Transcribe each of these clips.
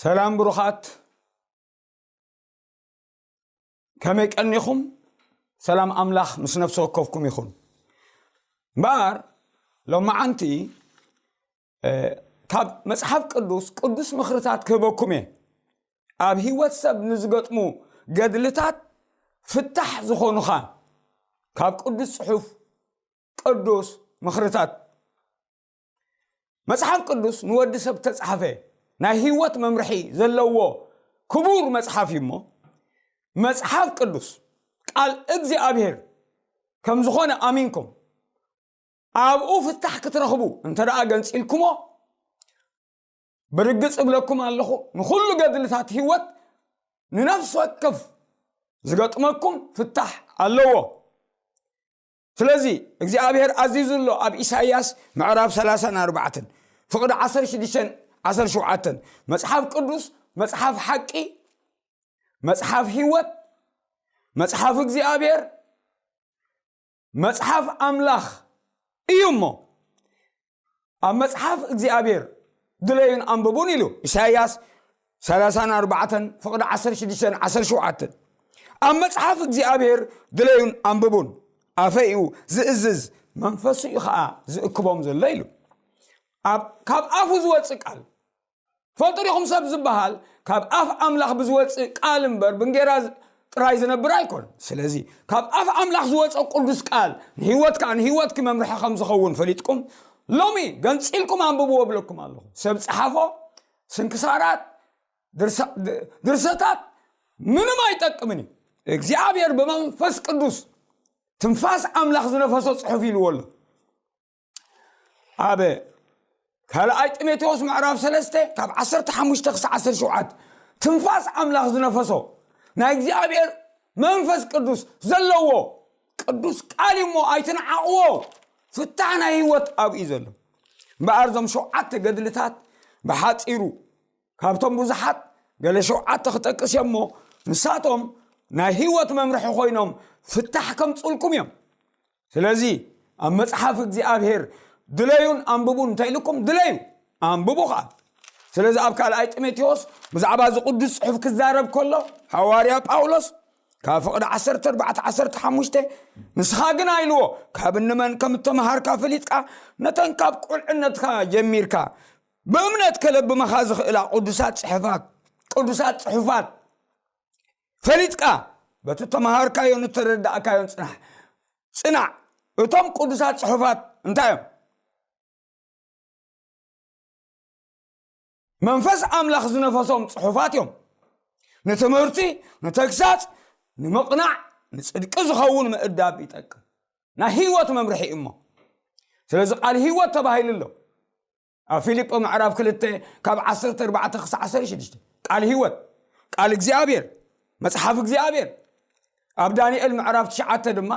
ሰላም ብሩኻት፣ ከመይ ቀኒኹም? ሰላም ኣምላኽ ምስ ነፍሲ ወከፍኩም ይኹን። እምበኣር ሎማዓንቲ፣ እ፣ ካብ መጽሓፍ ቅዱስ፣ ቅዱስ ምኽርታት ክህበኩም እየ። ኣብ ህይወት ሰብ ንዝገጥሙ ገድልታት ፍታሕ ዝኾኑኻ ካብ ቅዱስ ጽሑፍ፣ ቅዱስ ምኽርታት። መጽሓፍ ቅዱስ ንወዲ ሰብ ተጻሕፈ ናይ ህይወት መምርሒ ዘለዎ ክቡር መጽሓፍ እዩ እሞ፣ መጽሓፍ ቅዱስ ቃል እግዚኣብሔር ከም ዝኾነ ኣሚንኩም ኣብኡ ፍታሕ ክትረኽቡ እንተ ደኣ ገንጺልኩሞ፣ ብርግጽ እብለኩም ኣለኹ፣ ንኹሉ ገድልታት ህይወት ንነፍሲ ወከፍ ዝገጥመኩም ፍታሕ ኣለዎ። ስለዚ እግዚኣብሔር ኣዚዙ ኣሎ ኣብ ኢሳይያስ ምዕራፍ ሰላሳን ኣርባዕተን ፍቕዲ ዓሰርተ ሽዱሽተን ዓሰርተ ሸውዓተን፣ መጽሓፍ ቅዱስ መጽሓፍ ሓቂ፣ መጽሓፍ ህይወት፣ መጽሓፍ እግዚኣብሔር፣ መጽሓፍ ኣምላኽ እዩ እሞ፣ ኣብ መጽሓፍ እግዚኣብሔር ድለዩን ኣንብቡን ኢሉ። ኢሳይያስ ሰላሳን ኣርባዕተን ፍቕዲ ዓሰርተ ሽዱሽተን ዓሰርተ ሸውዓተን። ኣብ መጽሓፍ እግዚኣብሔር ድለዩን ኣንብቡን፣ ኣፈ እዩ ዝእዝዝ፣ መንፈሱ እዩ ኸዓ ዝእክቦም ዘሎ ኢሉ። ኣብ፣ ካብ ኣፉ ዝወጽእ ቃል፣ ፈልጡ ዲኹም ሰብ ዝበሃል ካብ ኣፍ ኣምላኽ ብዝወጽእ ቃል እምበር ብእንጌራ ዝ-፣ ጥራይ ዝነብር ኣይኮነን። ስለዚ ካብ ኣፍ ኣምላኽ ዝወጸ ቅዱስ ቃል ንህይወትካ፣ ንህይወትኪ መምርሒ ከም ዝኸውን ፈሊጥኩም ሎሚ ገንጺልኩም ኣንብብዎ እብለኩም ኣለኹ። ሰብ ጸሓፎ፣ ስንክሳራት፣ ድርሰ-፣ ድ-፣ ድርሰታት ምንም ኣይጠቅምን እዩ። እግዚኣብሔር ብመንፈስ ቅዱስ ትንፋስ ኣምላኽ ዝነፈሶ ጽሑፍ ኢልዎ ኣሎ። ኣብ ካልኣይ ጢሞቴዎስ ምዕራፍ ሰለስተ ካብ ዓሰርተ ሓሙሽተ ክሳዕ ዓሰርተ ሸውዓተ ትንፋስ ኣምላኽ ዝነፈሶ ናይ እግዚኣብሔር መንፈስ ቅዱስ ዘለዎ ቅዱስ ቃል እዩ እሞ ኣይትንዓቕዎ። ፍታሕ ናይ ህይወት ኣብኡ እዩ ዘሎ። እምበኣር እዞም ሸውዓተ ገድልታት ብሓጺሩ ካብቶም ብዙሓት ገለ ሸውዓተ ክጠቅስ እየ እሞ፣ ንሳቶም ናይ ህይወት መምርሒ ኮይኖም ፍታሕ ከምጽኡልኩም እዮም። ስለዚ ኣብ መጽሓፍ እግዚኣብሔር ድለዩን ኣንብቡን እንተ ኢልኩም፣ ድለዩ፣ ኣንብቡ ኸዓ። ስለዚ ኣብ ካልኣይ ጢሞቴዎስ ብዛዕባ እዚ ቅዱስ ጽሑፍ ክዛረብ ከሎ፣ ሃዋርያ ጳውሎስ ካብ ፍቕዲ ዓሰርተ ኣርባዕተ ዓሰርተ ሓሙሽተ፣ ንስኻ ግና ኢልዎ፣ ካብ እንመን ከም እተመሃርካ ፈሊጥካ፣ ነተን ካብ ቁልዕነትካ ጀሚርካ ብእምነት ከለብመኻ ዝኽእላ ቅዱሳት ጽሑፋት፣ ቅዱሳት ጽሑፋት ፈሊጥካ፣ በቲ እተመሃርካዮን እተረዳእካዮን ጽናሕ፣ ጽናዕ። እቶም ቅዱሳት ጽሑፋት እንታይ እዮም? መንፈስ ኣምላኽ ዝነፈሶም ጽሑፋት እዮም። ንትምህርቲ፣ ንተግሳጽ፣ ንምቕናዕ፣ ንጽድቂ ዝኸውን ምእዳብ ይጠቅም። ናይ ህይወት መምርሒ እሞ። ስለዚ ቃል ህይወት ተባሂሉ ኣሎ። ኣብ ፊልጶ ምዕራፍ ክልተ ካብ ዓሰርተ ኣርባዕተ ክሳዕ ዓሰርተ ሽዱሽተ፣ ቃል ህይወት፣ ቃል እግዚኣብሔር፣ መጽሓፍ እግዚኣብሔር። ኣብ ዳንኤል ምዕራፍ ትሽዓተ ድማ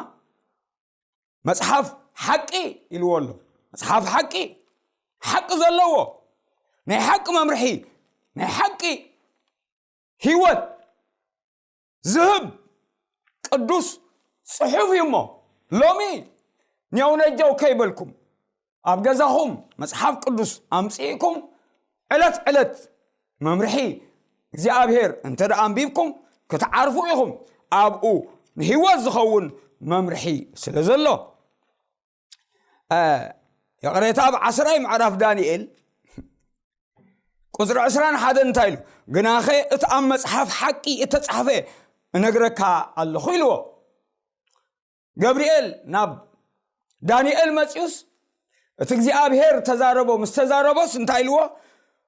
መጽሓፍ ሓቂ ኢልዎ ኣሎ። መጽሓፍ ሓቂ፣ ሓቂ ዘለዎ፣ ናይ ሓቂ መምርሒ፣ ናይ ሓቂ ህይወት ዝህብ ቅዱስ ጽሑፍ እዩ እሞ፣ ሎሚ ኔው ነጀው ከይበልኩም፣ ኣብ ገዛኹም መጽሓፍ ቅዱስ ኣምጺእኩም፣ ዕለት ዕለት መምርሒ እግዚኣብሔር እንተ ደኣ ኣንቢብኩም፣ ክትዓርፉ ኢኹም። ኣብኡ ንህይወት ዝኸውን መምርሒ ስለ ዘሎ። እ፣ ይቕሬታ፣ ኣብ ዓስራይ ምዕራፍ ዳንኤል ቁጽሪ ዕስራን ሓደን እንታይ ኢሉ? "ግናኸ እቲ ኣብ መጽሓፍ ሓቂ እተጻሕፈ እነግረካ ኣለኹ" ኢልዎ። ገብርኤል ናብ ዳንኤል መጺኡስ፣ እቲ እግዚኣብሔር ተዛረቦ፣ ምስ ተዛረቦስ እንታይ ኢልዎ?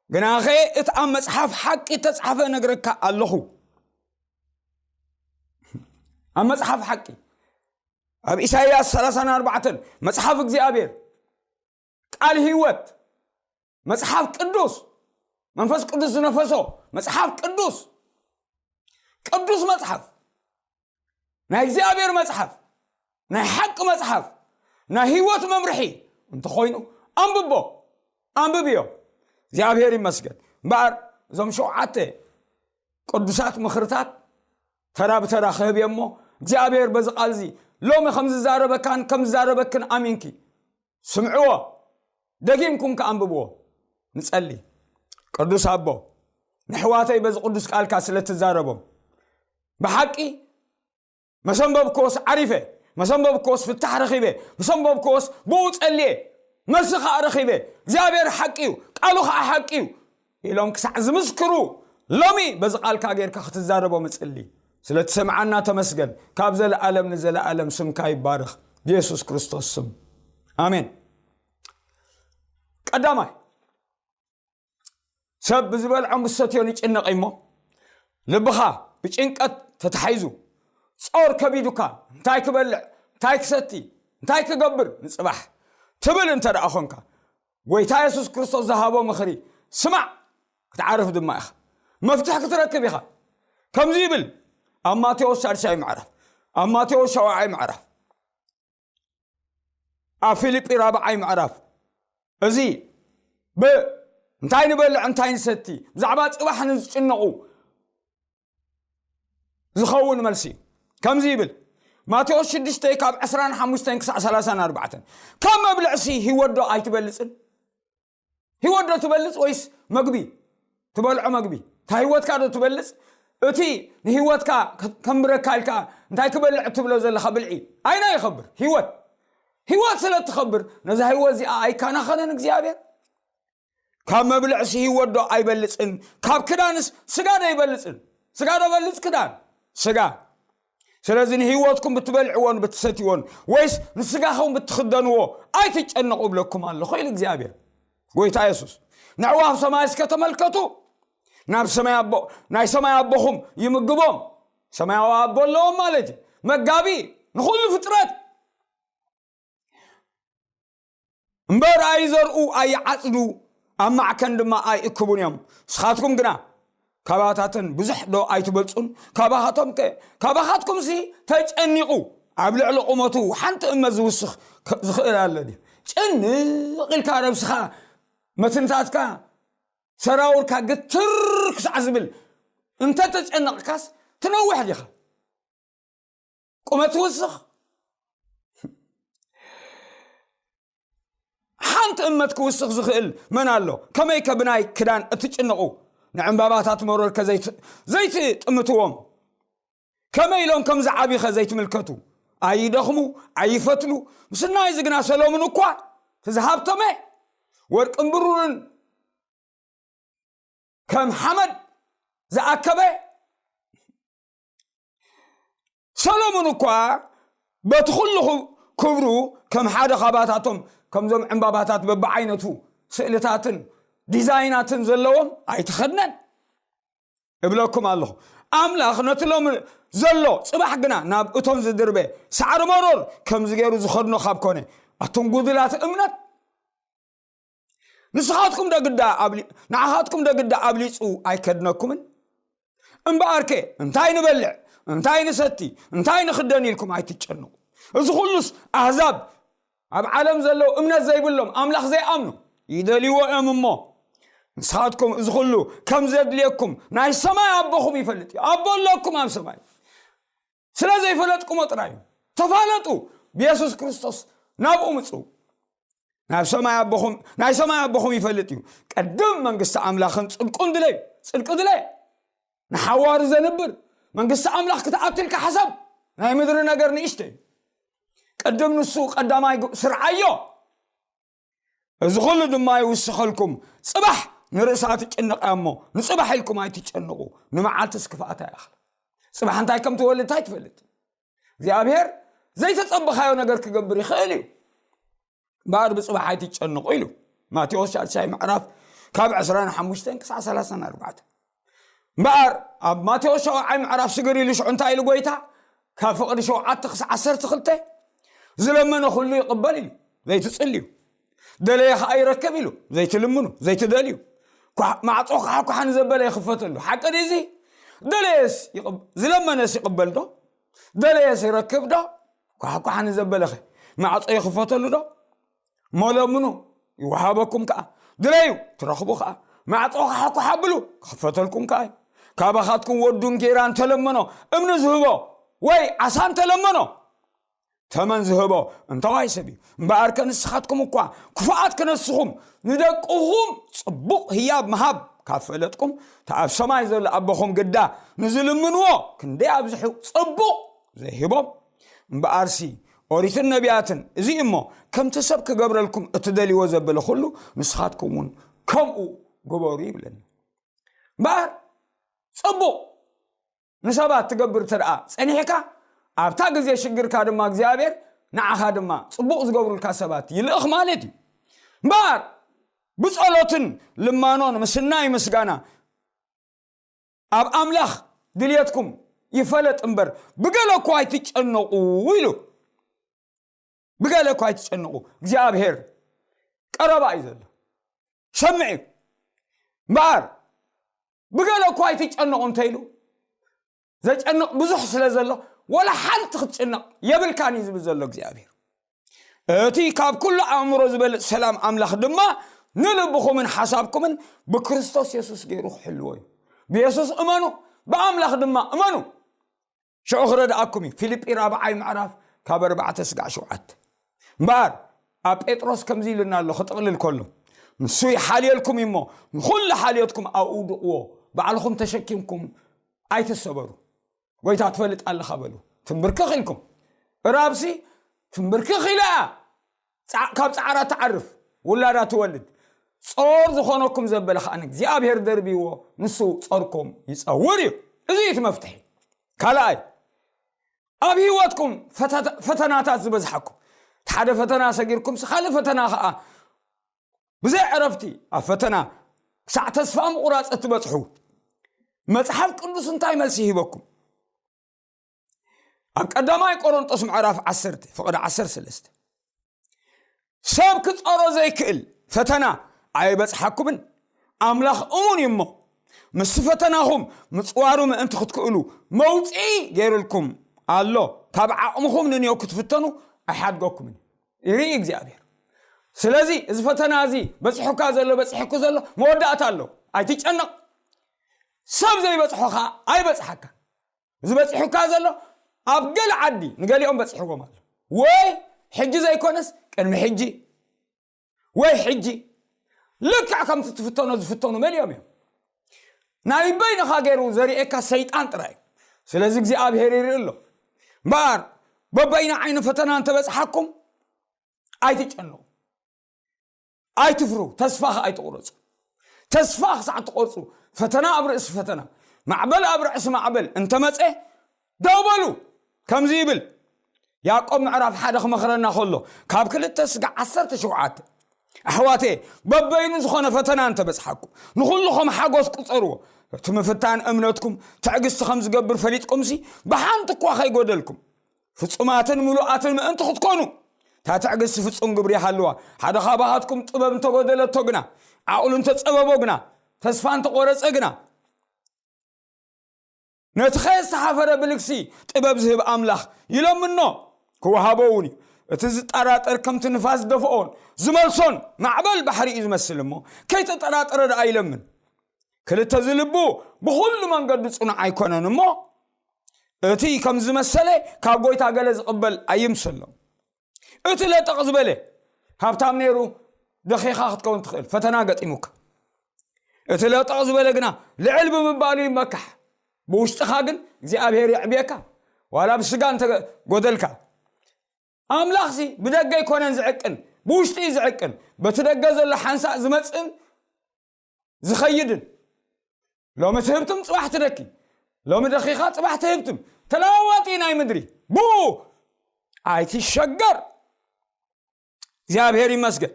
"ግናኸ እቲ ኣብ መጽሓፍ ሓቂ እተጻሕፈ እነግረካ ኣለኹ።" ኣብ መጽሓፍ ሓቂ፣ ኣብ ኢሳይያስ ሰላሳን ኣርባዕተን፣ መጽሓፍ እግዚኣብሔር፣ ቃል ህይወት፣ መጽሓፍ ቅዱስ፣ መንፈስ ቅዱስ ዝነፈሶ መጽሓፍ ቅዱስ፣ ቅዱስ መጽሓፍ፣ ናይ እግዚኣብሔር መጽሓፍ፣ ናይ ሓቂ መጽሓፍ፣ ናይ ህይወት መምርሒ እንተኾይኑ፣ ኣንብቦ፣ ኣንብብዮ። እግዚኣብሔር ይመስገን። እምበኣር እዞም ሸውዓተ ቅዱሳት ምኽርታት ተራ ብተራ ክህብ እየ እሞ፣ እግዚኣብሔር በዚ ቃል እዚ ሎሚ ከም ዝዛረበካን ከም ዝዛረበክን ኣሚንኪ ስምዕዎ፣ ደጊምኩም ከኣንብብዎ። ንጸሊ። ቅዱስ ኣቦ፣ ንሕዋተይ በዚ ቅዱስ ቃልካ ስለ ትዛረቦም። ብሓቂ መሰንበብክዎስ ዓሪፈ፣ መሰንበብክዎስ ፍታሕ ረኺበ፣ መሰንበብክዎስ ብኡ ጸልየ፣ መልሲ ኸዓ ረኺበ። እግዚኣብሔር ሓቂ እዩ፣ ቃሉ ኸዓ ሓቂ እዩ ኢሎም ክሳዕ ዝምስክሩ፣ ሎሚ በዚ ቃልካ ጌርካ ክትዛረቦም እጽሊ። ስለ ትሰምዓና ተመስገን። ካብ ዘለኣለም ንዘለኣለም ስምካ ይባረኽ። ብየሱስ ክርስቶስ ስም ኣሜን። ቀዳማይ፣ ሰብ ብዝበልዖን ብዝሰትዮን ይጭነቕ እሞ፣ ልብኻ ብጭንቀት ተታሒዙ፣ ጾር ከቢዱካ፣ እንታይ ክበልዕ፣ እንታይ ክሰቲ፣ እንታይ ክገብር ንጽባሕ ትብል እንተ ደኣ ኾንካ፣ ጎይታ የሱስ ክርስቶስ ዝሃቦ ምኽሪ ስማዕ፣ ክትዓርፍ ድማ ኢኻ። መፍትሕ ክትረክብ ኢኻ። ከምዚ ይብል ኣብ ማቴዎስ ሻድሻይ ምዕራፍ፣ ኣብ ማቴዎስ ሸውዓይ ምዕራፍ፣ ኣብ ፊልጲ ራብዓይ ምዕራፍ፣ እዚ ብ-፣ እንታይ ንበልዕ እንታይ ንሰቲ፣ ብዛዕባ ጽባሕ ንዝጭነቑ ዝኸውን መልሲ እዩ። ከምዚ ይብል ማቴዎስ ሽዱሽተ ካብ ዕስራን ሓሙሽተን ክሳዕ ሰላሳን ኣርባዕተን፣ ካብ መብልዕሲ ህይወት ዶ ኣይትበልጽን? ህይወት ዶ ትበልጽ ወይስ መግቢ? ትበልዖ መግቢ። እታ ህይወትካ ዶ ትበልጽ? እቲ ንህይወትካ ከ-፣ ከንብረካ ኢልካ እንታይ ክበልዕ እትብሎ ዘለኻ ብልዒ? ኣይና ይኸብር? ህይወት። ህይወት ስለ እትኸብር ነዛ ህይወት እዚኣ ኣይከናኸንን እግዚኣብሔር? ካብ መብልዕሲ ህይወት ዶ ኣይበልጽን? ካብ ክዳንስ ስጋ ዶ ኣይበልጽን? ስጋ ዶ በልጽ ክዳን? ስጋ። ስለዚ ንህይወትኩም ብትበልዕዎን ብትሰትይዎን ወይስ ንስጋኹም ብትኽደንዎ ኣይትጨነቑ እብለኩም ኣለኹ ኢሉ እግዚኣብሔር። ጎይታ የሱስ፣ ንዕዋፍ ሰማይ እስከ ተመልከቱ፣ ናብ ሰማይ ኣቦ-፣ ናይ ሰማይ ኣቦኹም ይምግቦም። ሰማያዊ ኣቦ ኣለዎም ማለት እዩ። መጋቢ ንኹሉ ፍጥረት። እምበር ኣይዘርኡ ኣይዓጽዱ፣ ኣብ ማዕከን ድማ ኣይእክቡን እዮም። ንስኻትኩም ግና ካባታተን ብዙሕ ዶ ኣይትበልጹን? ካባኻቶም ከ-፣ ካባኻትኩምሲ ተጨኒቑ ኣብ ልዕሊ ቁመቱ ሓንቲ እመት ዝውስኽ ከ-፣ ዝኽእል ኣሎ ድዩ? ጭንቕ ኢልካ ነብስኻ፣ መትንታትካ፣ ሰራውርካ ግትር ክሳዕ ዝብል እንተ ተጨነቕካስ ትነውሕ ዲኻ? ቁመት ትውስኽ? ሓንቲ እመት ክውስኽ ዝኽእል መን ኣሎ? ከመይከ ብናይ ክዳን እትጭነቑ? ንዕምባባታት መሮርከ ዘይት-፣ ዘይትጥምትዎም? ከመይ ኢሎም ከም ዝዓብዩኸ ዘይትምልከቱ? ኣይደኽሙ፣ ኣይፈትሉ። ምስናይ እዚ ግና ሰሎምን እኳ እቲ ዝሃብተመ ወርቅን ብሩርን ከም ሓመድ ዝኣከበ ሰሎሙን እኳ በቲ ኩሉ ክብሩ ከም ሓደ ካባታቶም ከምዞም ዕምባባታት በብዓይነቱ ስእልታትን ዲዛይናትን ዘለዎም ኣይተኸድነን እብለኩም ኣለኹ። ኣምላኽ ነቲ ሎሚ ዘሎ ጽባሕ ግና ናብ እቶን ዝድርበ ሳዕሪ መሮር ከምዚ ገይሩ ዝኸድኖ ካብ ኮነ፣ ኣቱም ጉዱላት እምነት፣ ንስኻትኩም ዶ ግዳ ኣብሊ-፣ ንዓኻትኩም ዶ ግዳ ኣብሊጹ ኣይከድነኩምን? እምበኣርከ እንታይ ንበልዕ፣ እንታይ ንሰቲ፣ እንታይ ንኽደን ኢልኩም ኣይትጨንቑ። እዚ ኩሉስ ኣህዛብ፣ ኣብ ዓለም ዘለዉ እምነት ዘይብሎም፣ ኣምላኽ ዘይኣምኑ ይደልይዎ እዮም እሞ፣ ንስኻትኩም እዚ ኩሉ ከም ዘድልየኩም ናይ ሰማይ ኣቦኹም ይፈልጥ እዩ። ኣቦ ኣለኩም ኣብ ሰማይ። ስለ ዘይፈለጥኩሞ ጥራይ እዩ። ተፋለጡ፣ ብየሱስ ክርስቶስ ናብኡ ምጹ። ናብ ሰማይ ኣቦኹም፣ ናይ ሰማይ ኣቦኹም ይፈልጥ እዩ። ቅድም መንግስቲ ኣምላኽን ጽድቁን ድለዩ። ጽድቂ ድለ፣ ንሓዋሩ ዘንብር መንግስቲ ኣምላኽ ክትኣቱ ኢልካ ሓሳብ፣ ናይ ምድሪ ነገር ንእሽቶ እዩ። ቅድም ንሱ ቀዳማይ ግ-፣ ስርዓዮ። እዚ ኩሉ ድማ ይውስኸልኩም። ጽባሕ ንርእሳ ትጭነቕ እያ እሞ፣ ንጽባሕ ኢልኩም ኣይትጨንቑ። ንመዓልትስ ክፍኣታ ይኣኽል። ጽባሕ እንታይ ከም ትወልድ እንታይ ትፈልጥ? እግዚኣብሔር ዘይተጸበኻዮ ነገር ክገብር ይኽእል እዩ። እምበኣር ብጽባሕ ኣይትጨንቑ ኢሉ። ማቴዎስ ሻድሻይ ምዕራፍ ካብ ዕስራን ሓሙሽተን ክሳዕ ሰላሳን ኣርባዕተን። እምበኣር ኣብ ማቴዎስ ሸውዓይ ምዕራፍ ስግር ኢሉ ሽዑ እንታይ ኢሉ ጎይታ? ካብ ፍቕዲ ሸውዓተ ክሳዕ ዓሰርተ ክልተ፣ ዝለመነ ኩሉ ይቕበል ኢሉ፣ ዘይትጽልዩ። ደለየ ኸዓ ይረክብ ኢሉ፣ ዘይትልምኑ፣ ዘይትደልዩ። ኳ-፣ ማዕጾ ኳሓኳሓ ንዘበለ ይኽፈተሉ። ሓቂ ድዩ እዚ? ደለየስ ይቕብ-፣ ዝለመነስ ይቕበል ዶ? ደለየስ ይረክብ ዶ? ኳሓኳሓ ንዘበለኸ ማዕጾ ይኽፈተሉ ዶ? እሞ ለምኑ፣ ይወሃበኩም ከኣ፣ ድለዩ፣ ትረኽቡ ከኣ፣ ማዕጾ ኳሓኳሕ ኣብሉ፣ ክኽፈተልኩም ከኣ እዩ። ካባኻትኩም ወዱን ጌራ እንተለመኖ፣ እምኒ ዝህቦ ወይ ዓሳ እንተለመኖ፣ ተመን ዝህቦ እንታዋይ ሰብ እዩ? እምበኣርከ ንስኻትኩም እኳ ክፉኣት ክነስኹም፣ ንደቅኹም ጽቡቕ ህያብ ምሃብ ካብ ፈለጥኩም፣ እቲ ኣብ ሰማይ ዘሎ ኣቦኹም ግዳ ንዝልምንዎ ክንደይ ኣብዝሑ ጽቡቕ ዘይህቦም? እምበኣርሲ ኦሪትን ነቢያትን እዚ እሞ ከምቲ ሰብ ክገብረልኩም እትደልይዎ ዘበለ ኩሉ ንስኻትኩም እውን ከምኡ ግበሩ ይብለና። እምበኣር ጽቡቕ ንሰባት ትገብር ተደኣ ጸኒሕካ፣ ኣብታ ግዜ ሽግርካ ድማ እግዚኣብሔር ንዓኻ ድማ ጽቡቕ ዝገብሩልካ ሰባት ይልእኽ ማለት እዩ። እምበኣር ብጸሎትን ልማኖን ምስናይ ምስጋና ኣብ ኣምላኽ ድልየትኩም ይፈለጥ እምበር፣ ብገለ እኳ ኣይትጨነቑ ኢሉ። ብገለ እኳ ኣይትጨነቑ፣ እግዚኣብሔር ቀረባ እዩ ዘሎ፣ ሰምዕ እዩ። እምበኣር ብገለ እኳ ኣይትጨነቑ እንተኢሉ፣ ዘጨንቕ ብዙሕ ስለ ዘሎ፣ ወላ ሓንቲ ክትጭነቕ የብልካን እዩ ዝብል ዘሎ እግዚኣብሔር። እቲ ካብ ኩሉ ኣእምሮ ዝበልጽ ሰላም ኣምላኽ ድማ ንልብኹምን ሓሳብኩምን ብክርስቶስ የሱስ ገይሩ ክሕልዎ እዩ። ብየሱስ እመኑ፣ ብኣምላኽ ድማ እመኑ። ሽዑ ክረድኣኩም እዩ። ፊልጲ ራብዓይ ምዕራፍ ካብ ኣርባዕተ ስጋዕ ሸውዓተ። እምበኣር ኣብ ጴጥሮስ ከምዚ ኢሉና ኣሎ፣ ክጥቕልል ከሎ፣ ንሱ ይሓልየልኩም እዩ እሞ፣ ንኹሉ ሓልዮትኩም ኣውድቕዎ፣ ባዕልኹም ተሸኪምኩም ኣይትሰበሩ። ጎይታ ትፈልጥ ኣለኻ በሉ። ትንብርክኽ ኢልኩም። እራብሲ ትንብርክኽ ኢላ እያ ጻ-፣ ካብ ጻዕራ ትዓርፍ፣ ውላዳ ትወልድ። ጾር ዝኾነኩም ዘበለ ከኣ እግዚኣብሔር ደርቢዎ፣ ንሱ ጾርኩም ይጸውር እዩ። እዚ እዩ እቲ መፍትሒ። ካልኣይ፣ ኣብ ህይወትኩም ፈተ-፣ ፈተናታት ዝበዝሓኩም፣ እቲ ሓደ ፈተና ሰጊርኩምሲ ካልእ ፈተና ከኣ ብዘይ ዕረፍቲ ኣብ ፈተና ክሳዕ ተስፋ ምቑራጽ እትበጽሑ፣ መጽሓፍ ቅዱስ እንታይ መልሲ ይህበኩም? ኣብ ቀዳማይ ቆሮንጦስ ምዕራፍ ዓሰርተ ፍቕዲ ዓሰርተ ሰለስተ፣ ሰብ ክጸሮ ዘይክእል ፈተና ኣይበጽሓኩምን፣ ኣምላኽ እሙን እዩ እሞ፣ ምስቲ ፈተናኹም ምጽዋሩ ምእንቲ ክትክእሉ መውጽኢ ገይሩልኩም ኣሎ፣ ካብ ዓቕምኹም ንንዮ ክትፍተኑ ኣይሓድገኩምን። ይርኢ እግዚኣብሔር። ስለዚ እዚ ፈተና እዚ በጺሑካ ዘሎ፣ በጺሑኩ ዘሎ መወዳእታ ኣሎ። ኣይትጨነቕ። ሰብ ዘይበጽሖ ኸኣ ኣይበጽሓካን። እዚ በጺሑካ ዘሎ ኣብ ገለ ዓዲ ንገሊኦም በጺሕዎም ኣሎ። ወይ ሕጂ ዘይኮነስ ቅድሚ ሕጂ፣ ወይ ሕጂ ልክዕ ከምቲ ትፍተኖ ዝፍተኑ መሊኦም እዮም። ናይ በይንኻ ገይሩ ዘርእየካ ሰይጣን ጥራይ እዩ። ስለዚ እግዚኣብሔር ይርኢ ኣሎ። እምበኣር በበይኑ ዓይኒ ፈተና እንተበጽሓኩም ኣይትጨነቑ፣ ኣይትፍርሁ፣ ተስፋ ኸኣ ኣይትቑረጹ። ተስፋ ክሳዕ ትቖርጹ፣ ፈተና ኣብ ርእሲ ፈተና፣ ማዕበል ኣብ ርእሲ ማዕበል እንተመጸ፣ ደው በሉ። ከምዚ ይብል ያዕቆብ ምዕራፍ ሓደ ክመኽረና ከሎ፣ ካብ ክልተ ስጋዕ ዓሰርተ ሸውዓተ፣ ኣሕዋተየ፣ በበይኑ ዝኾነ ፈተና እንተበጽሓኩም፣ ንኹሉ ከም ሓጎስ ቁጸርዎ። እቲ ምፍታን እምነትኩም ትዕግስቲ ከም ዝገብር ፈሊጥኩምሲ፣ ብሓንቲ እኳ ከይጎደልኩም፣ ፍጹማትን ምሉኣትን ምእንቲ ክትኮኑ፣ እታ ትዕግስቲ ፍጹም ግብሪ ይሃልዋ። ሓደ ካባኻትኩም ጥበብ እንተጎደለቶ ግና፣ ዓቕሉ እንተጸበቦ ግና፣ ተስፋ እንተቆረጸ ግና፣ ነቲ ከየስተሓፈረ ብልግሲ ጥበብ ዝህብ ኣምላኽ ይለምኖ፣ ክወሃቦ እውን እዩ። እቲ ዝጠራጠር ከምቲ ንፋስ ዝደፍኦን ዝመልሶን ማዕበል ባሕሪ እዩ ዝመስል እሞ፣ ከይተጠራጠረ ደኣ ይለምን። ክልተ ዝልቡ ብኹሉ መንገዱ ጽኑዕ ኣይኮነን እሞ፣ እቲ ከም ዝመሰለ ካብ ጎይታ ገለ ዝቕበል ኣይምሰሎ። እቲ ለጠቕ ዝበለ ሃብታም ነይሩ፣ ደኺኻ ክትከውን ትኽእል፣ ፈተና ገጢሙካ። እቲ ለጠቕ ዝበለ ግና ልዕል ብምባሉ ይመካሕ። ብውሽጥኻ ግን እግዚኣብሔር የዕብየካ። ዋላ ብስጋ እንተ ጎደልካ፣ ኣምላኽሲ ብደገ ኣይኮነን ዝዕቅን፣ ብውሽጢ እዩ ዝዕቅን። በቲ ደገ ዘሎ ሓንሳእ ዝመጽእን ዝኸይድን። ሎሚ ትህብትም፣ ጽባሕ ትደኪ። ሎሚ ደኺኻ፣ ጽባሕ ትህብትም። ተለዋዋጢ ናይ ምድሪ። ብኡ ኣይትሸገር። እግዚኣብሔር ይመስገን።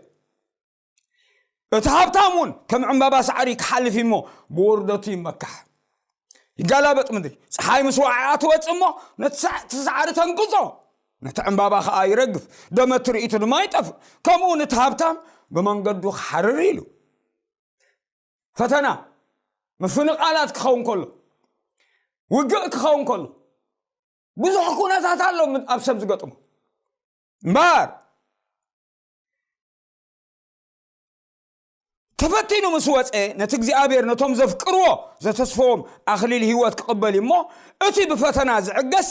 እቲ ሃብታም እውን ከም ዕምባባ ሳዕሪ ክሓልፍ እሞ ብውርደቱ ይመካሕ። ይጋላበጥ ምድሪ። ፀሓይ ምስ ወዓኣ ትወፅእ እሞ ነቲ ሳዕ-፣ እቲ ሳዕሪ ተንቅጾ፣ ነቲ ዕምባባ ኸዓ ይረግፍ፣ ደመ ትርኢቱ ድማ ይጠፍእ። ከምኡ እውን እቲ ሃብታም ብመንገዱ ክሓርር ኢሉ። ፈተና ምፍንቓላት ክኸውን ከሎ፣ ውግእ ክኸውን ከሎ፣ ብዙሕ ኩነታት ኣሎ ኣብ ሰብ ዝገጥሞ። እምበር ተፈቲኑ ምስ ወፀ፣ ነቲ እግዚኣብሔር ነቶም ዘፍቅርዎ ዘተስፈዎም ኣኽሊል ህይወት ክቕበል እዩ እሞ፣ እቲ ብፈተና ዝዕገስ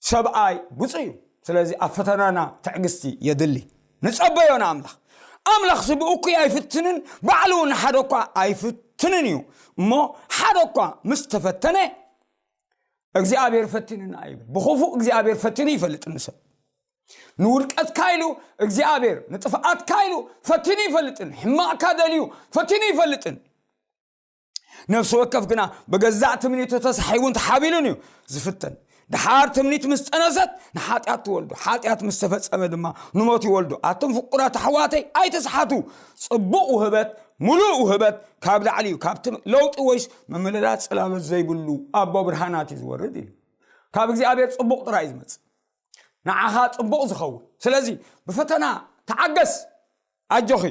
ሰብኣይ ብፁዕ እዩ። ስለዚ ኣብ ፈተናና ትዕግስቲ የድሊ። ንጸበዮ ንኣምላኽ። ኣምላኽሲ ብእኩይ ኣይፍትንን፣ ባዕሉ እውን ንሓደ እኳ ኣይፍት-፣ ኣይትፈትንን እዩ። እሞ ሓደ እኳ ምስ ተፈተነ እግዚኣብሔር ፈቲንና ይብል። ብኽፉእ እግዚኣብሔር ፈቲኑ ይፈልጥን ሰብ። ንውድቀትካ ኢሉ እግዚኣብሔር፣ ንጥፍኣትካ ኢሉ ፈቲኑ ይፈልጥን፣ ሕማቕካ ደልዩ ፈቲኑ ይፈልጥን። ነፍሲ ወከፍ ግና ብገዛእ ትምኒቱ ተሳሒቡን ተሓቢሉን እዩ ዝፍተን። ድሓር ትምኒት ምስ ጠነሰት ንሓጢኣት ትወልዶ፣ ሓጢኣት ምስ ተፈጸመ ድማ ንሞት ይወልዶ። ኣቱም ፍቁራት ኣሕዋተይ ኣይትስሓቱ። ጽቡቕ ውህበት፣ ምሉእ ውህበት ካብ ላዕሊ እዩ፣ ካብቲ ለውጢ ወይስ ምምልላስ ጽላሎት ዘይብሉ ኣቦ ብርሃናት እዩ ዝወርድ ኢሉ። ካብ እግዚኣብሔር ጽቡቕ ጥራይ እዩ ዝመጽእ፣ ንዓኻ ጽቡቕ ዝኸውን። ስለዚ ብፈተና ተዓገስ፣ ኣጆኺ፣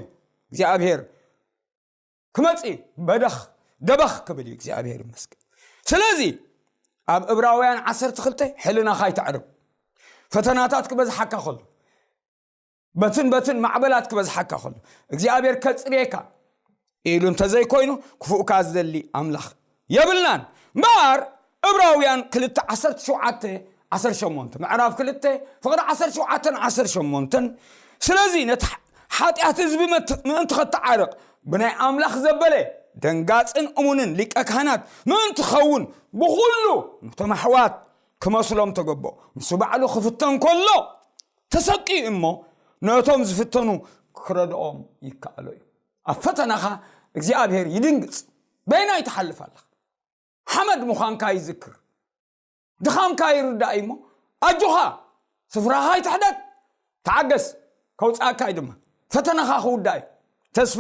እግዚኣብሔር ክመጽእ እዩ። በደኽ ደበኽ ክብል እዩ። እግዚኣብሔር ይመስገን። ስለዚ ኣብ ዕብራውያን ዓሰርተ ክልተ ሕልናኻ ኣይተዕርብ። ፈተናታት ክበዝሓካ ከሎ፣ በትን በትን ማዕበላት ክበዝሓካ ከሎ፣ እግዚኣብሔር ከጽርየካ ኢሉ እንተዘይኮይኑ ክፉእካ ዝደሊ ኣምላኽ የብልናን። እምበኣር ዕብራውያን ክልተ ዓሰርተ ሸውዓተ ዓሰርተ ሸሞንተ፣ ምዕራፍ ክልተ ፍቕዲ ዓሰርተ ሸውዓተ ዓሰርተ ሸሞንተ፣ ስለዚ ነቲ ሓጢኣት ህዝቢ ምእንቲ ኸተዓርቕ ብናይ ኣምላኽ ዘበለ ደንጋጽን እሙንን ሊቀ ካህናት ምእንቲ ኸውን ብኹሉ ነቶም ኣሕዋት ክመስሎም ተገቦ። ንሱ ባዕሉ ክፍተን ከሎ ተሰቂዩ እሞ ነቶም ዝፍተኑ ክረድኦም ይከኣሎ እዩ። ኣብ ፈተናኻ እግዚኣብሔር ይድንግጽ። በይናይ ትሓልፍ ኣለኻ። ሓመድ ምዃንካ ይዝክር። ድኻምካ ይርዳእ እሞ ኣጆኻ፣ ስፍራኻ ኣይትሕደግ። ተዓገስ፣ ከውፅኣካ እዩ ድማ። ፈተናኻ ክውዳእ እዩ። ተስፋ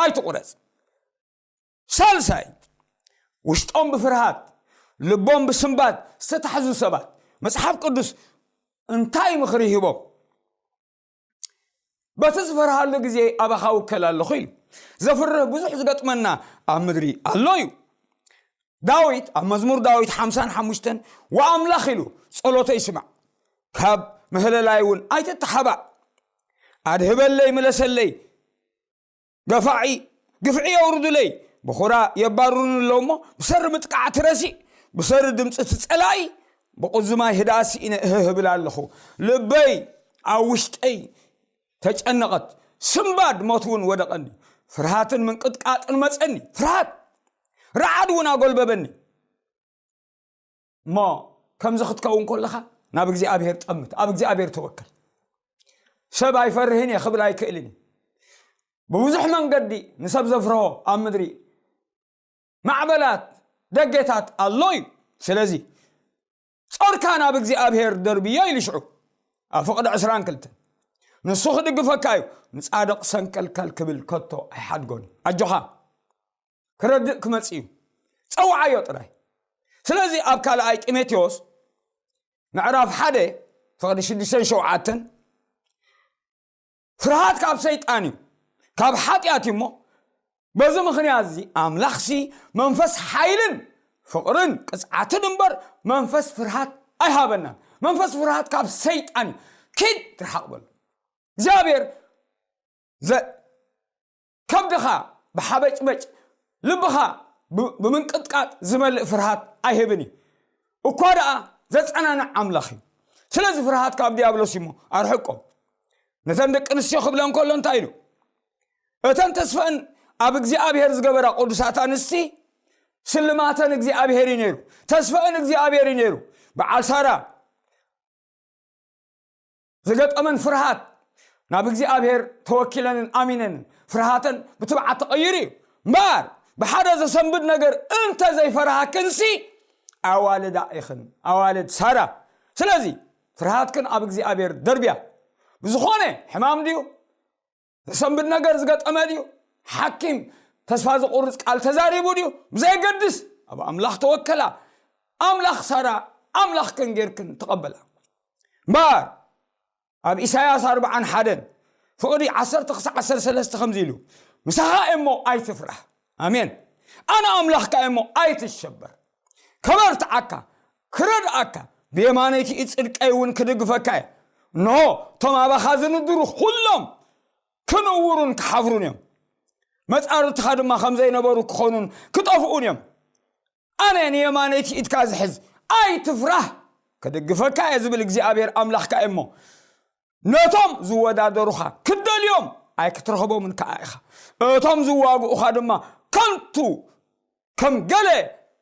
ኣይትቑረጽ። ሳልሳይ፣ ውሽጦም ብፍርሃት ልቦም ብስንባድ ዝተታሕዙ ሰባት መጽሓፍ ቅዱስ እንታይ ምኽሪ ሂቦም? በቲ ዝፈርሃሉ ግዜ ኣባኻ ውከል ኣለኹ ኢሉ። ዘፍርህ ብዙሕ ዝገጥመና ኣብ ምድሪ ኣሎ እዩ። ዳዊት ኣብ መዝሙር ዳዊት ሓምሳን ሓሙሽተን ወኣምላኽ ኢሉ፣ ጸሎተይ ስማዕ፣ ካብ ምህለላይ እውን ኣይትተሓባእ። ኣድህበለይ፣ ምለሰለይ፣ ገፋዒ ግፍዒ የውርዱለይ፣ ብኹራ የባርሩኒ ኣለዉ እሞ፣ ብሰሪ ምጥቃዕቲ ረሲእ፣ ብሰሪ ድምፂ እቲ ጸላኢ ብቕዙማይ ህድኣ ስኢነ እህህ እብል ኣለኹ። ልበይ ኣብ ውሽጠይ ተጨነቐት፣ ስምባድ ሞት እውን ወደቐኒ። ፍርሃትን ምንቅጥቃጥን መጸኒ። ፍርሃት፣ ረዓድ እውን ኣጎልበበኒ። እሞ ከምዚ ክትከውን ከለኻ ናብ እግዚኣብሔር ጠምት፣ ኣብ እግዚኣብሔር ተወከል። ሰብ ኣይፈርህን እየ ክብል ኣይክእልን እዩ። ብብዙሕ መንገዲ ንሰብ ዘፍርሆ ኣብ ምድሪ ማዕበላት፣ ደጌታት ኣሎ እዩ። ስለዚ ጾርካ ናብ እግዚኣብሔር ደርብዮ ኢሉ ሽዑ ኣብ ፍቕዲ ዕስራን ክልተን። ንሱ ክድግፈካ እዩ፣ ንጻድቕ ሰንከልከል ክብል ከቶ ኣይሓድጎን እዩ። ኣጆኻ፣ ክረድእ ክመጽእ እዩ። ጸውዓዮ ጥራይ። ስለዚ ኣብ ካልኣይ ጢሞቴዎስ ምዕራፍ ሓደ ፍቕዲ ሽዱሽተን ሸውዓተን፣ ፍርሃት ካብ ሰይጣን እዩ፣ ካብ ሓጢኣት እዩ እሞ፣ በዚ ምኽንያት እዚ ኣምላኽሲ መንፈስ ሓይልን ፍቕርን ቅጽዓትን እምበር መንፈስ ፍርሃት ኣይሃበናን። መንፈስ ፍርሃት ካብ ሰይጣን እዩ። ኪድ ርሓቕ በሉ። እግዚኣብሔር ዘ-፣ ከብድኻ ብሓበጭበጭ፣ ልብኻ ብ-፣ ብምንቅጥቃጥ ዝመልእ ፍርሃት ኣይህብን እዩ። እኳ ደኣ ዘጸናንዕ ኣምላኽ እዩ። ስለዚ ፍርሃት ካብ ዲያብሎስ እዩ እሞ ኣርሕቆ። ነተን ደቂ ኣንስትዮ ክብለን ከሎ እንታይ ኢሉ? እተን ተስፈአን ኣብ እግዚኣብሔር ዝገበራ ቅዱሳት ኣንስቲ ስልማተን እግዚኣብሔር እዩ ነይሩ፣ ተስፈአን እግዚኣብሔር እዩ ነይሩ። በዓል ሳራ ዝገጠመን ፍርሃት ናብ እግዚኣብሔር ተወኪለንን ኣሚነንን ፍርሃተን ብትብዓት ተቐይሩ እዩ። እምበኣር ብሓደ ዘሰንብድ ነገር እንተ ዘይፈርሃክንሲ ኣዋልዳ ኢኽን፣ ኣዋልድ ሳራ። ስለዚ ፍርሃትክን ኣብ እግዚኣብሔር ደርብያ። ብዝኾነ ሕማም ድዩ? ዘሰንብድ ነገር ዝገጠመ ድዩ? ሓኪም ተስፋ ዝቑርጽ ቃል ተዛሪቡ ድዩ? ብዘየገድስ ኣብ ኣምላኽ ተወከላ። ኣምላኽ ሳራ ኣምላኽክን ጌርክን ተቐበላ። እምበኣር ኣብ ኢሳያስ ኣርብዓን ሓደን ፍቕዲ ዓሰርተ ክሳዕ ዓሰርተ ሰለስተ ከምዚ ኢሉ፣ "ምሳኻ እየ እሞ ኣይትፍራህ። ኣሜን። ኣነ ኣምላኽካ እየ እሞ ኣይትሸበር። ከበርትዓካ፣ ክረድኣካ፣ ብየማነይቲ ኢድ ጽድቀይ እውን ክድግፈካ እየ። እንሆ፣ እቶም ኣባኻ ዝንድሩ ኩሎም ክንውሩን ክሓፍሩን እዮም። መጻርትኻ ድማ ከም ዘይነበሩ ክኾኑን ክጠፍኡን እዮም። ኣነ ንየማነይቲ ኢድካ ዝሕዝ፣ ኣይትፍራህ፣ ክድግፈካ እየ ዝብል እግዚኣብሔር ኣምላኽካ እየ እሞ፣ ነቶም ዝወዳደሩኻ ክትደልዮም ኣይክትረኽቦምን ከኣ ኢኻ። እቶም ዝዋግኡኻ ድማ ከንቱ ከም ገለ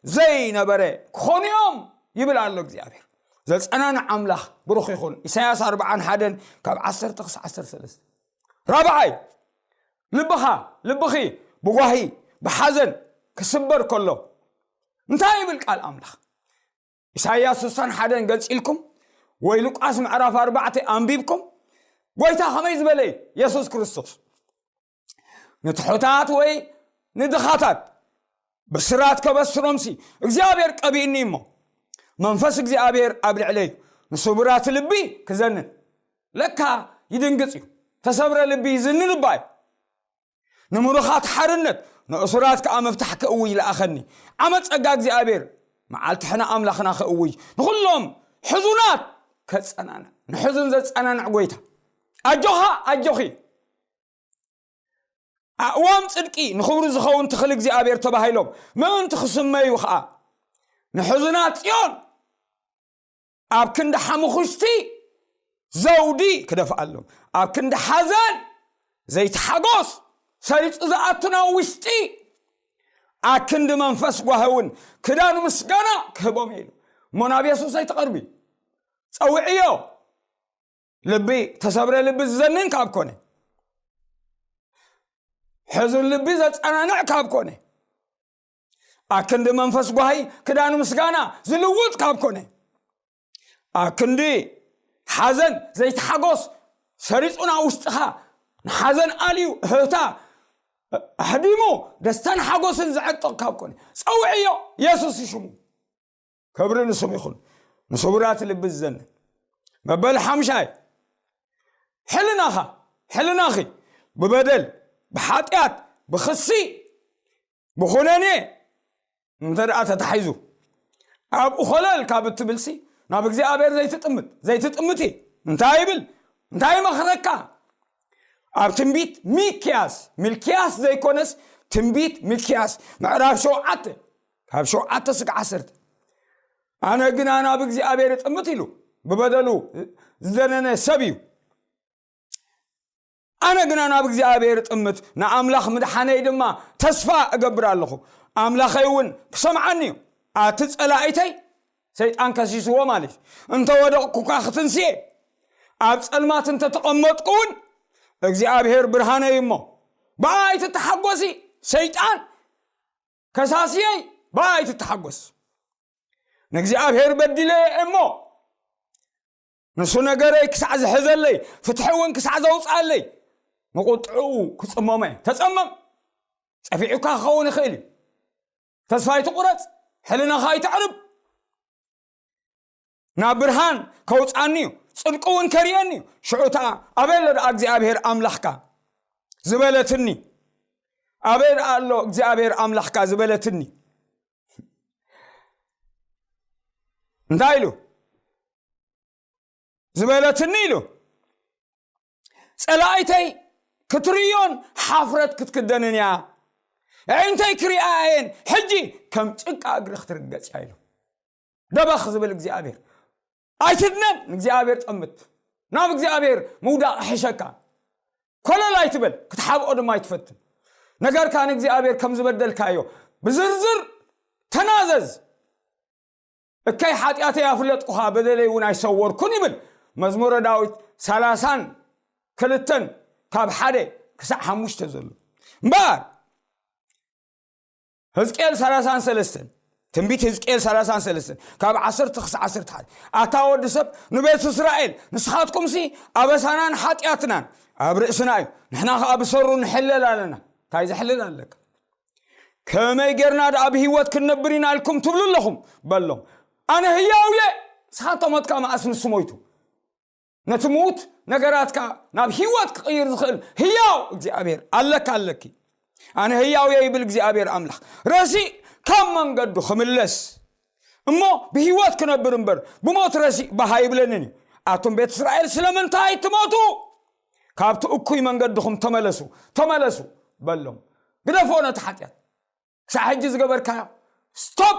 ዘይነበረ ክኾኑ እዮም ይብል ኣሎ እግዚኣብሔር። ዘጸናንዕ ኣምላኽ ብሩኽ ይኹን። ኢሳያስ ኣርብዓን ሓደን ካብ ዓሰርተ ክሳዕ ዓሰርተ ሰለስተ። ራብዓይ፣ ልብኻ፣ ልብኺ ብጓሂ፣ ብሓዘን ክስበር ከሎ እንታይ ይብል ቃል ኣምላኽ? ኢሳይያስ ስሳን ሓደን ገጽ ኢልኩም ወይ ሉቃስ ምዕራፍ ኣርባዕተ ኣንቢብኩም፣ ጎይታ ከመይ ዝበለ እዩ? የሱስ ክርስቶስ ንትሑታት ወይ ንድኻታት ብስራት ከበስሮምሲ እግዚኣብሔር ቀቢእኒ እሞ መንፈስ እግዚኣብሔር ኣብ ልዕለይ ንስቡራት ልቢ ክዘንን። ለካ ይድንግጽ እዩ። ተሰብረ ልቢ ይዝንልባ እዩ። ንምሩኻት ሓርነት፣ ንእሱራት ከኣ መፍታሕ ክእውጅ ለኣኸኒ። ዓመት ጸጋ እግዚኣብሔር፣ መዓልቲ ሕነ ኣምላኽና ክእውጅ፣ ንኹሎም ሕዙናት ከጸናንዕ፣ ንሕዙን ዘጸናንዕ ጎይታ። ኣጆኻ፣ ኣጆኺ። ኣእዋም ጽድቂ ንኽብሩ ዝኸውን ተኽሊ እግዚኣብሔር ተባሂሎም ምእንቲ ክስመዩ ኸኣ፣ ንሕዙናት ጽዮን ኣብ ክንዲ ሓሙኽሽቲ ዘውዲ ክደፍኣሎም፣ ኣብ ክንዲ ሓዘን ዘይትሓጎስ ሰሪጹ ዝኣቱ ናብ ውሽጢ፣ ኣብ ክንዲ መንፈስ ጓሂ እውን ክዳን ምስጋና ክህቦም እየ ኢሉ። እሞ ናብ የሱስ ኣይትቐርቢ፣ ጸውዕዮ። ልቢ ተሰብረ ልቢ ዝዘንን ካብ ኮነ፣ ሕዙን ልቢ ዘጸናንዕ ካብ ኮነ፣ ኣክንዲ መንፈስ ጓሂ ክዳን ምስጋና ዝልውጥ ካብ ኮነ፣ ኣክንዲ ሓዘን ዘይተሓጎስ ሰሪጹ ናብ ውሽጥኻ ንሓዘን ኣልዩ እህታ ኣሕዲሙ ደስታን ሓጎስን ዘዕጥቕ ካብ ኮነ፣ ጸውዕዮ የሱስ ሽሙ። ክብሪ ንስሙ ይኹን። ንስቡራት ልቢ ዝዘንን። መበል ሓምሻይ፣ ሕልናኻ፣ ሕልናኺ ብበደል፣ ብሓጢኣት፣ ብኽሲ፣ ብኹነኔ እንተ ደኣ ተታሒዙ፣ ኣብኡ ኾለል ካብ እትብልሲ፣ ናብ እግዚኣብሔር ዘይትጥምት፣ ዘይትጥምቲ። እንታይ ይብል? እንታይ ይመኽረካ? ኣብ ትንቢት ሚክያስ፣ ሚልክያስ ዘይኮነስ፣ ትንቢት ሚክያስ፣ ምዕራፍ ሸውዓተ፣ ካብ ሸውዓተ ስጋዕ ዓሰርተ። ኣነ ግና ናብ እግዚኣብሔር እጥምት ኢሉ፣ ብበደሉ ዝደነነ ሰብ እዩ። ኣነ ግና ናብ እግዚኣብሔር እጥምት፣ ንኣምላኽ ምድሓነይ ድማ ተስፋ እገብር ኣለኹ። ኣምላኸይ እውን ክሰምዓኒ እዩ። ኣቲ ጸላኢተይ፣ ሰይጣን ከሲስዎ ማለት እዩ። እንተ ወደቕኩካ ክትንስኤ፣ ኣብ ጸልማት እንተ ተቐመጥኩ እውን፣ እግዚኣብሔር ብርሃነይ እሞ፣ ብኣይ ትተሓጎሲ። ሰይጣን ከሳስየይ፣ ብኣይ ትተሓጎስ። ንእግዚኣብሔር በዲለ እሞ፣ ንሱ ነገረይ ክሳዕ ዝሕዘለይ፣ ፍትሒ እውን ክሳዕ ዘውፅኣለይ፣ ንቁጥዕኡ ክጽመሞ እየ። ተጸመም። ጸፊዑካ ክኸውን ይኽእል እዩ። ተስፋ ኣይትቑረጽ፣ ሕልናኻ ኣይተዕርብ። ናብ ብርሃን ከውጽኣኒ እዩ፣ ጽድቁ እውን ከርእየኒ እዩ። ሽዑ ተኣ ኣበይ ኣሎ ደኣ እግዚኣብሔር ኣምላኽካ ዝበለትኒ? ኣበይ ደኣ ኣሎ እግዚኣብሔር ኣምላኽካ ዝበለትኒ? እንታይ ኢሉ? ዝበለትኒ ኢሉ። ጸላኢተይ ክትርእዮን ሓፍረት ክትክደንን እያ። ኣዒንተይ ክሪኣ እየን፣ ሕጂ ከም ጭቃ እግሪ ክትርገጽ እያ ኢሉ። ደበኽ ዝብል እግዚኣብሔር። ኣይትድነን፣ ንእግዚኣብሔር ጠምት። ናብ እግዚኣብሔር ምውዳቕ ሕሸካ። ኮለል ኣይትበል፣ ክትሓብኦ ድማ ኣይትፈትን። ነገርካ ንእግዚኣብሔር ከም ዝበደልካዮ ብዝርዝር ተናዘዝ። እከይ ሓጢኣተይ ኣፍለጥኩኻ፣ በደለይ እውን ኣይሰወርኩን ይብል መዝሙረ ዳዊት ሰላሳን ክልተን ካብ ሓደ ክሳዕ ሓሙሽተ ዘሎ። እምበኣር ሕዝቅኤል ሰላሳን ሰለስተን፣ ትንቢት ሕዝቅኤል ሰላሳን ሰለስተን ካብ ዓሰርተ ክሳዕ ዓሰርተ ሓደ፣ ኣታ ወዲ ሰብ፣ ንቤት እስራኤል፣ ንስኻትኩምሲ ኣበሳናን ሓጢኣትናን ኣብ ርእስና እዩ፣ ንሕና ኸኣ ብሰሩ ንሕለል ኣለና። እንታይ ዘሕልል ኣለካ? ከመይ ጌርና ደኣ ብህይወት ክንነብር ኢና ኢልኩም ትብሉ ኣለኹም በሎም። ኣነ ህያው እየ፣ ንስኻ ተሞትካ መኣስ ንሱ ሞይቱ? ነቲ ምዉት ነገራትካ ናብ ህይወት ክቕይር ዝኽእል ህያው እግዚኣብሔር ኣለካ ኣለኪ። ኣነ ህያው እየ ይብል እግዚኣብሔር ኣምላኽ። ረሲእ ካብ መንገዱ ክምለስ እሞ ብህይወት ክነብር እምበር ብሞት ረሲእ ባህ ኣይብለንን እዩ። ኣቱም ቤት እስራኤል ስለምንታይ ትሞቱ? ካብቲ እኩይ መንገድኹም ተመለሱ፣ ተመለሱ በሎም። ግደፎ ነቲ ሓጢኣት። ክሳዕ ሕጂ ዝገበርካዮ ስቶፕ።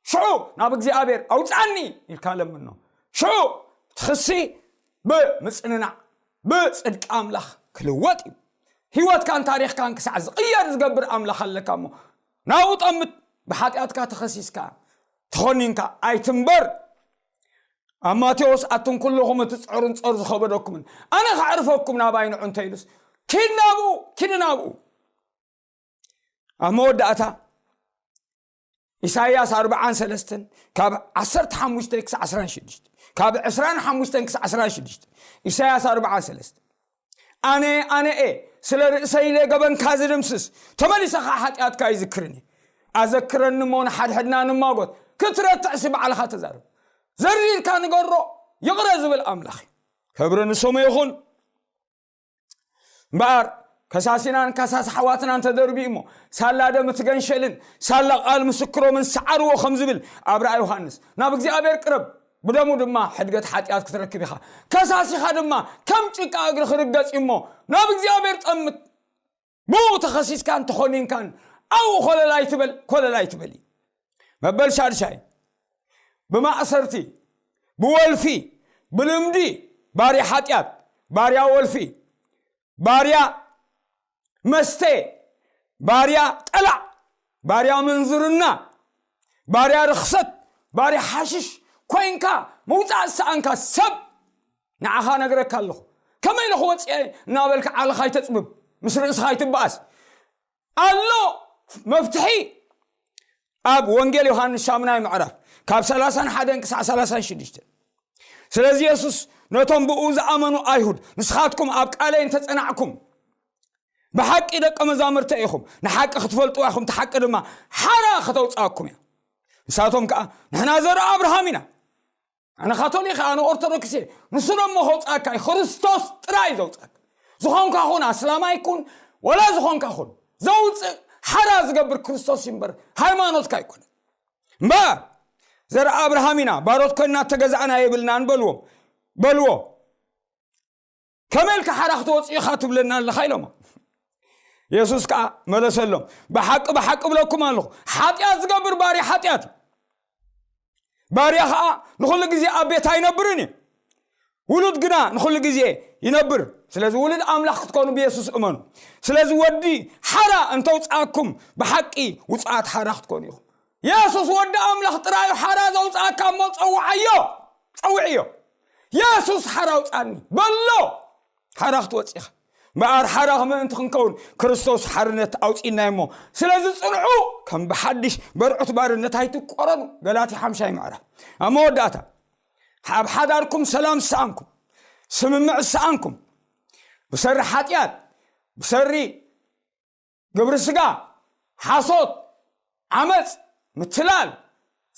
ሽዑ ናብ እግዚኣብሔር ኣውፅኣኒ ኢልካ ለምኖ። ሽዑ እቲ ክሲ ብምፅንናዕ ብፅድቂ ኣምላኽ ክልወጥ እዩ። ህይወትካን ታሪኽካን ክሳዕ ዝቕየር ዝገብር ኣምላኽ ኣለካ እሞ ናብኡ ጠምት። ብሓጢኣትካ ተኸሲስካ ተኾኒንካ ኣይትንበር። ኣብ ማቴዎስ ኣቱም ኩልኹም እቲ ጸሩን ጸር ዝኸበደኩምን ኣነ ከዕርፈኩም ናባይ ንዑ እንተ ኢሉስ ኪድ ናብኡ ኪድ ናብኡ። ኣብ መወዳእታ ኢሳይያስ ኣርብዓን ሰለስተን ካብ ዓሰርተ ሓሙሽተ ክሳዕ ዓሰርተ ሽዱሽተ፣ ካብ ዕስራን ሓሙሽተን ክሳዕ ዓሰርተ ሽዱሽተ። ኢሳይያስ ኣርብዓን ሰለስተን ኣነ ኣነ እየ ስለ ርእሰይ ኢለ ገበንካ ዝድምስስ፣ ተመሊሰ ኸዓ ሓጢኣትካ ኣይዝክርን እየ። ኣዘክረኒ እሞ ንሓድሕድና ንማጎት። ክትረትዕሲ ባዕልኻ ተዛረብ። ዘሪርካ ንገሮ። ይቕረ ዝብል ኣምላኽ እዩ። ክብሪ ንስሙ ይኹን። እምበኣር ከሳሲናን ከሳሲ ኣሕዋትናን ተደርቢዩ እሞ ሳላ ደም እቲ ገንሸልን ሳላ ቃል ምስክሮምን ሰዓርዎ ከም ዝብል ኣብ ራእይ ዮሃንስ ናብ እግዚኣብሔር ቅረብ ብደሙ ድማ ሕድገት ሓጢኣት ክትረክብ ኢኻ። ከሳሲኻ ድማ ከም ጭቃ እግሪ ክርገጽ እዩ እሞ ናብ እግዚኣብሔር ጠምት። ብኡ ተኸሲስካን ተኾኒንካን ኣብኡ ኮለል ኣይትበል፣ ኮለል ኣይትበል እዩ። መበል ሻድሻይ ብማእሰርቲ፣ ብወልፊ፣ ብልምዲ ባርያ ሓጢኣት፣ ባርያ ወልፊ፣ ባርያ መስተ፣ ባርያ ጠላዕ፣ ባርያ ምንዝርና፣ ባርያ ርኽሰት፣ ባርያ ሓሽሽ ኮይንካ ምውፃእ ዝሰኣንካ ሰብ ንዓኻ ነግረካ ኣለኹ። ከመይ ኢለ ክወፅእ እናበልካ ዓለኻ ኣይተፅብብ፣ ምስ ርእስኻ ኣይትበኣስ። ኣሎ መፍትሒ። ኣብ ወንጌል ዮሃንስ ሻምናይ ምዕራፍ ካብ ሰላሳን ሓደን ክሳዕ ሰላሳን ሽዱሽተን ስለዚ የሱስ ነቶም ብኡ ዝኣመኑ ኣይሁድ ንስኻትኩም ኣብ ቃለይ እንተጸናዕኩም ብሓቂ ደቀ መዛምርተ ኢኹም፣ ንሓቂ ክትፈልጡ ኢኹም፣ እቲ ሓቂ ድማ ሓራ ከተውፅኣኩም እያ። ንሳቶም ከዓ ንሕና ዘርኢ ኣብርሃም ኢና፣ ኣነ ካቶሊክ እየ፣ ኣነ ኦርቶዶክስ እየ፣ ንሱ ደሞ ከውፅኣካ እዩ፣ ክርስቶስ ጥራይ እዩ ዘውፅኣካ። ዝኾንካ ኹን ኣስላማይ ኩን ወላ ዝኾንካ ኹን ዘውፅእ ሓራ ዝገብር ክርስቶስ እዩ እምበር ሃይማኖትካ ኣይኮነን። እምበር ዘርኢ ኣብርሃም ኢና፣ ባሮት ኮይንና ተገዛእና የብልናን በልዎም በልዎ። ከመይ ኢልካ ሓራ ክትወፅእ ኢኻ ትብለና ኣለኻ ኢሎሞ። የሱስ ከዓ መለሰሎም፣ ብሓቂ ብሓቂ እብለኩም ኣለኹ፣ ሓጢኣት ዝገብር ባርያ ሓጢኣት እዩ። ባርያ ኸዓ ንኹሉ ግዜ ኣብ ቤት ኣይነብርን እዩ፣ ውሉድ ግና ንኹሉ ግዜ ይነብር። ስለዚ ውሉድ ኣምላኽ ክትኮኑ ብየሱስ እመኑ። ስለዚ ወዲ ሓራ እንተውፅኣኩም ብሓቂ ውፁኣት ሓራ ክትኮኑ ኢኹም። የሱስ ወዲ ኣምላኽ ጥራዩ ሓራ ዘውፅኣካ እሞ ፀውዓዮ፣ ፀውዕዮ። የሱስ ሓራ ውፃኒ በሎ። ሓራ ክትወፅእ ኢኻ። እምበኣር ሓራ ምእንቲ ክንከውን ክርስቶስ ሓርነት ኣውፂእና እሞ ስለዚ ፅንዑ፣ ከም ብሓድሽ በርዑት ባርነት ኣይትቆረኑ። ገላትያ ሓምሻይ ምዕራፍ። ኣብ መወዳእታ ኣብ ሓዳርኩም ሰላም ዝሰኣንኩም፣ ስምምዕ ዝሰኣንኩም፣ ብሰሪ ሓጢኣት፣ ብሰሪ ግብሪ ስጋ፣ ሓሶት፣ ዓመፅ፣ ምትላል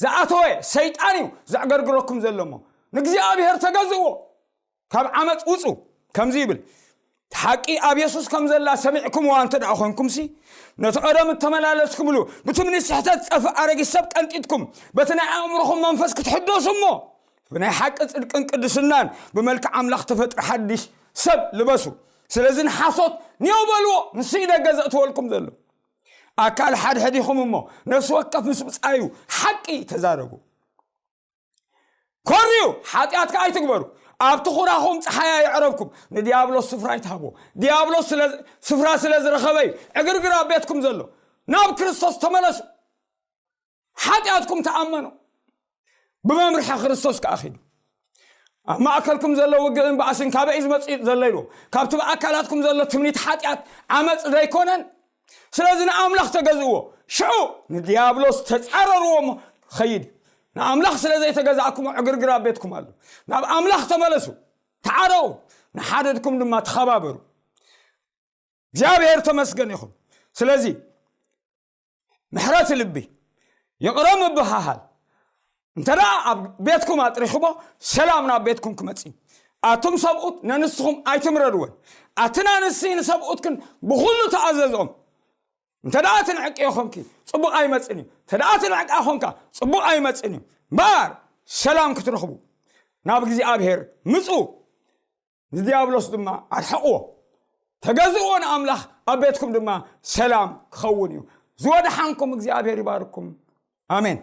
ዝኣተወ ሰይጣን እዩ ዘዕገርግረኩም ዘሎ እሞ ንእግዚኣብሔር ተገዝእዎ። ካብ ዓመፅ ውፁ። ከምዚ ይብል፣ እቲ ሓቂ ኣብ የሱስ ከም ዘላ ሰሚዕኩምዋ እንተ ደኣ ኮይንኩምሲ፣ ነቲ ቀደም እተመላለስኩምሉ ብትምኒት ስሕተት ዝጠፍእ ኣረጊት ሰብ ቀንጢጥኩም፣ በቲ ናይ ኣእምሮኹም መንፈስ ክትሕደሱ እሞ ብናይ ሓቂ ጽድቅን ቅድስናን ብመልክዕ ኣምላኽ ተፈጥሪ ሓድሽ ሰብ ልበሱ። ስለዚ ንሓሶት ኒዮ በልዎ፣ ንሱ እዩ ደገ ዘእትወልኩም ዘሎ። ኣካል ሓድሕድ ኢኹም እሞ ነፍሲ ወከፍ ምስ ብጻዩ ሓቂ ተዛረቡ። ኮርዩ ሓጢኣት ከኣ ኣይትግበሩ። ኣብቲ ኹራኹም ጸሓይ ኣየዕረብኩም፣ ንዲያብሎስ ስፍራ ኣይትሃብዎ። ዲያብሎስ ስለ-፣ ስፍራ ስለ ዝረኸበ እዩ ዕግርግር ኣብ ቤትኩም ዘሎ። ናብ ክርስቶስ ተመለሱ። ሓጢኣትኩም ተኣመኑ። ብመምርሒ ክርስቶስ ከኣ ኺዱ። ኣብ ማእከልኩም ዘሎ ውግእን ባእስን ካበይ እዩ ዝመጽእ ዘሎ ኢልዎም። ካብቲ ብኣካላትኩም ዘሎ ትምኒት ሓጢኣት ዓመጽ ዘይኮነን? ስለዚ ንኣምላኽ ተገዝእዎ። ሽዑ ንዲያብሎስ ተጻረርዎ እሞ ኸይድ። ንኣምላኽ ስለ ዘይተገዛእኩሞ ዕግርግር ኣብ ቤትኩም ኣሎ። ናብ ኣምላኽ ተመለሱ። ተዓረቑ። ንሓደድኩም ድማ ተኸባበሩ። እግዚኣብሔር ተመስገን ይኹን። ስለዚ ምሕረት ልቢ፣ ይቕረ ምብሃሃል እንተ ደኣ ኣብ ቤትኩም ኣጥሪኽሞ፣ ሰላም ናብ ቤትኩም ክመጽእ እዩ። ኣቱም ሰብኡት ነንስኹም ኣይትምረድወን። ኣትን ኣንስቲ ንሰብኡትክን ብኹሉ ተኣዘዝኦም። እንተ ደኣ ትንዕቂ ኢኹምኪ፣ ጽቡቕ ኣይመጽን እዩ። እንተ ደኣ ትንዕቃ ኾንካ፣ ጽቡቕ ኣይመጽን እዩ። እምበኣር ሰላም ክትረኽቡ ናብ እግዚኣብሔር ምጹ። ንዲያብሎስ ድማ ኣርሕቕዎ። ተገዝእዎ ንኣምላኽ፣ ኣብ ቤትኩም ድማ ሰላም ክኸውን እዩ። ዝወድሓንኩም እግዚኣብሔር ይባርኩም። ኣሜን።